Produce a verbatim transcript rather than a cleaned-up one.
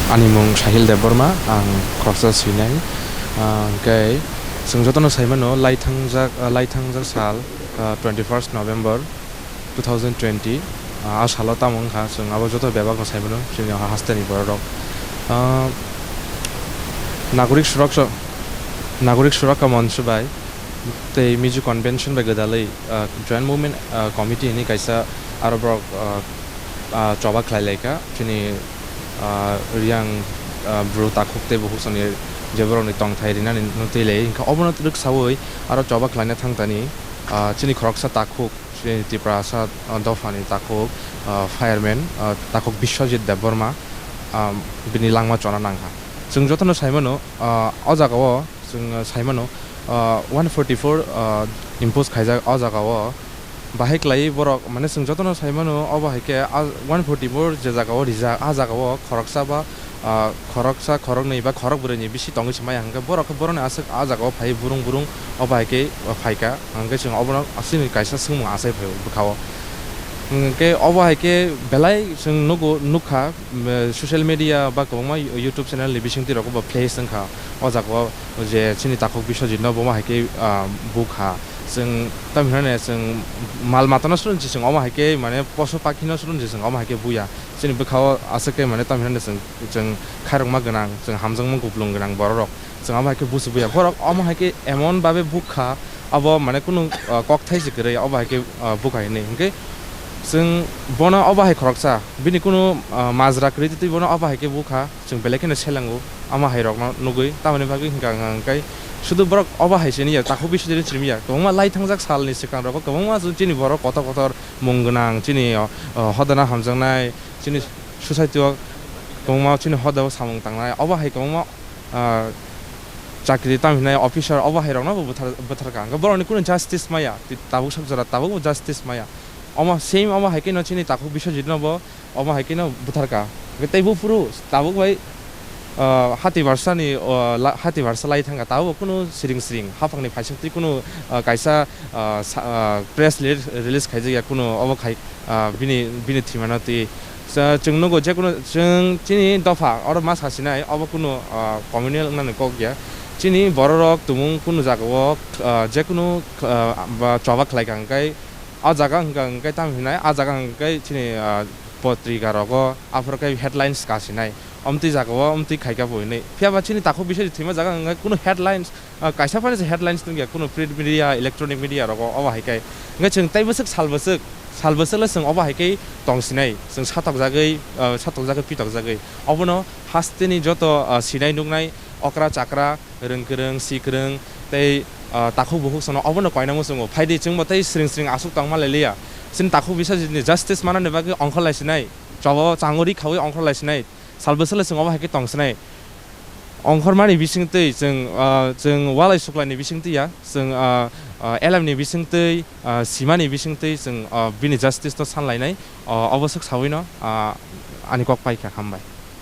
Ani mung Sahil Debbarma, ang khoroksa swinai. Ah, hwnkhe chwng jotono sai mano, laithangjak, ah, laithangjak sal, ah, twenty first November two thousand twenty, ah, a salo tamo wngkha, chwng abo joto bebakno sai mano, chini hasteni bororok. Ah, Nagorik Suraksha, Nagorik Surakha Monch bai tei Mizo Convention bai gwdalwi, ah, Joint Movement, ah, Committee hwnwi kaisa aro borok, ah, ah, choba khlai lai kha. Chini, ah, Riang, ah, Bru takhuk tei bukhuk songni je borokni tongthai rinani no twi lai, hwnkhe obono rwksaui aro choba khlaina thang tani, ah, chini khoroksa takhuk, chini Tiprasa, ah, dophani takhuk, ah, fireman, ah, takhuk Biswajit Debbarma, ah, bini langma chona nang kha. Chwng jotono sai mano, ah, o jagao chwng, ah, sai mano, ah, one forty four, ah, impose khaijak o jagao. Bahai kwlaiwi borok, mane, chwng jotono sai mano, obo hai khe a one forty four je jagao rijak, a jagao khoroksa ba, ah, khoroksa, khoroknwi ba khorokbrwini bisi tongwi se maya, hwnkhe borok khe borokni aswk a jagao phaiwi burung burung obo hai khe phai kha, hwnkhe chwng obono chini kaisa swngmung achai phai o bwkhao. Hwnkhe obo hai khe belai chwng nugo, nukha, mm, social media ba kwbangma YouTube channel ni bisingtwi rok bo flash wngkha o jagao je chini takhuk Biswajit no bomo hai khe, ah, bukha. Chwng tamhinane chwng mal matano swrwnsi chwng omo hai khe, mane, posu pakhino swrwnsi chwng omo hai khe buya. Chini bwkhao aswk khe, mane, tamhinane chwng, chwng khairokma gwnang, chwng hamjakma kuplung gwnang bororok. Chwng omo hai khe busi buya. Borok omo hai khe emon babe bukha, abo, mane, kunu, ah, kokthai se kwrwi, obo hai khe, ah, bukha hinwi. Hwnkhe chwng bono obo hai khoroksa, bini kunu, ah, majra kwrwi twi bono obo hai khe bukha. Chwng belai kheno selengo, ama hai rokno nugwi, tamoni bagwi hwnkha hwnkha hwnkhe sudu borok obo hai se nw ya, takhuk Biswajit chini ya, kwbangma lai thangjak salni swkang rogo kwbangma chini borok kotor kotor mung gwnang, chini, o, o, hodana hamjaknai, chini society o kwbangma chini hoda o samung tangnai, obo hai kwbangma, ah, chakri tamo hinai officer obo hai rokno bo buthar, buthar ka, hwnkhe borokni kunu justice maya, tabuk sak jora tabuk bo justice maya, omo same omo hai khe no chini takhuk Biswajit no bo omo hai khe no buthar ka. Hwnkhe tei buphuru tabuk bai, ah, hati barsani, ah, la-, hati barsa lai thang kha, tabuk bo kunu siring siring haphang ni phaising twi kunu, ah, kaisa, ah, sa-, ah, press release, release khaijak ya kunu obo khai, ah, bini, bini thwima no twi. Sa-, chwng nugo je kunu chwng chini dopha oro ma sa sinai obo kunu, ah, communal wng nani kok ya. Chini borok rok tumung kunu jaga o, ah, je kunu, ah, ba choba khlai kha hwnkhe o jaga hwnkha hwnkhe tamo hinai, a jaga hwnkhe chini, ah, potrika rogo aphuru khe headlines ka sinai, omtwi jaga o omtwi khai kha bo hinwi. Phiya ba chini takhuk Biswajit thwima jaga hwnkhe kunu headlines, ah, kaisa phano se headlines tong ya kunu print media, electronic media rogo, obo hai khe. Hwnkhe chwng tei bwswk sal bwswk, sal bwswk le chwng obo hai khe tong sinai, chwng satok jagwi, ah, satok jagwi pitok jagwi. Obono hasteni joto, ah, sinai nuknai okra chakra, rwng kwrwng, si kwrwng, tei, ah, takhuk bukhuk sono obono koina muchungo. Phaidi chwngbo tei sring sring aswk tongma lai liya. Chini takhuk Biswajit ni justice manani bagwi ongkhor lai sinai, chobo changwi khaui ongkhor lai sinai, sal bwswk le chwng obo hai khe tong sinai. Ongkhormani bising twi chwng, ah, chwng walai suklaini bising twi ya, chwng, ah, ah, elemni bising twi, ah, simani bising twi chwng, ah, bini justice no san lainai, ah, obo swk saui no, ah, ani kok pai kha, hambai.